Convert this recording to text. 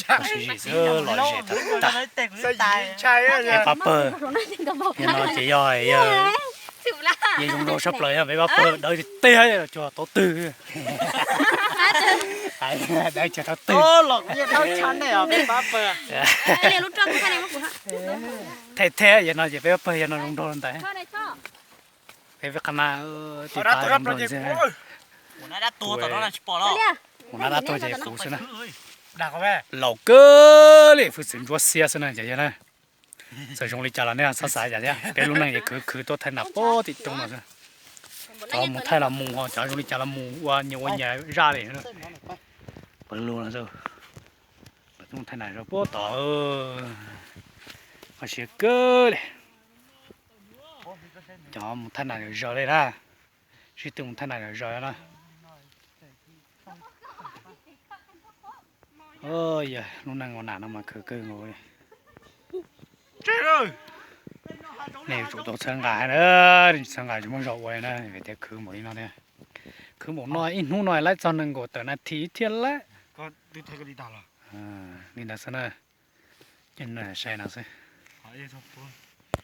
Tab sis zim xwb los zem tag tas. Pab pawg, yog no ces yog yawg zoo nraug sab plaws, yog peb pab pawg dawb tiag tiag, cog tau twg. Dawb cog tau twg. Thej thej yog no ces peb pab pawg yog no zoo nraug ntawd. Peb peb qhab na, tus pab zoo nraug ntawd. Mus nab dab tuag ces kuv xwb na. Laus kawg li, hwj txwv ntsuab xiab xwb na ces yog na. Txawm zoo li cas los nej txhob xav yam thiab, peb lub neej ces khwv khwv tuaj thaij nas puag tim roob no xwb. Cov mus thaij los mus, ho cov zoo li cas los mus ua nyias ua nyias zaj li. Pawg lug no, pawg lug thaij nas zog puag tod. Kho siab kawg li. Cov mus thaij nas zog li na. Sib tw mus thaij nas zog na. Yog lub neej ua nas no mas khwv kawg nkaus li. Nej yuav tsum tau txhawb nqa na, nej tsis txhawb nqa tsis muaj zog ua li na, vim tias khwv npaum li no thiab. Khwv npaum no ib hnub no laib txog nees nkaum tawm nas this thiab lawm. Li ntawd xwb na. Ces nej saib no xwb.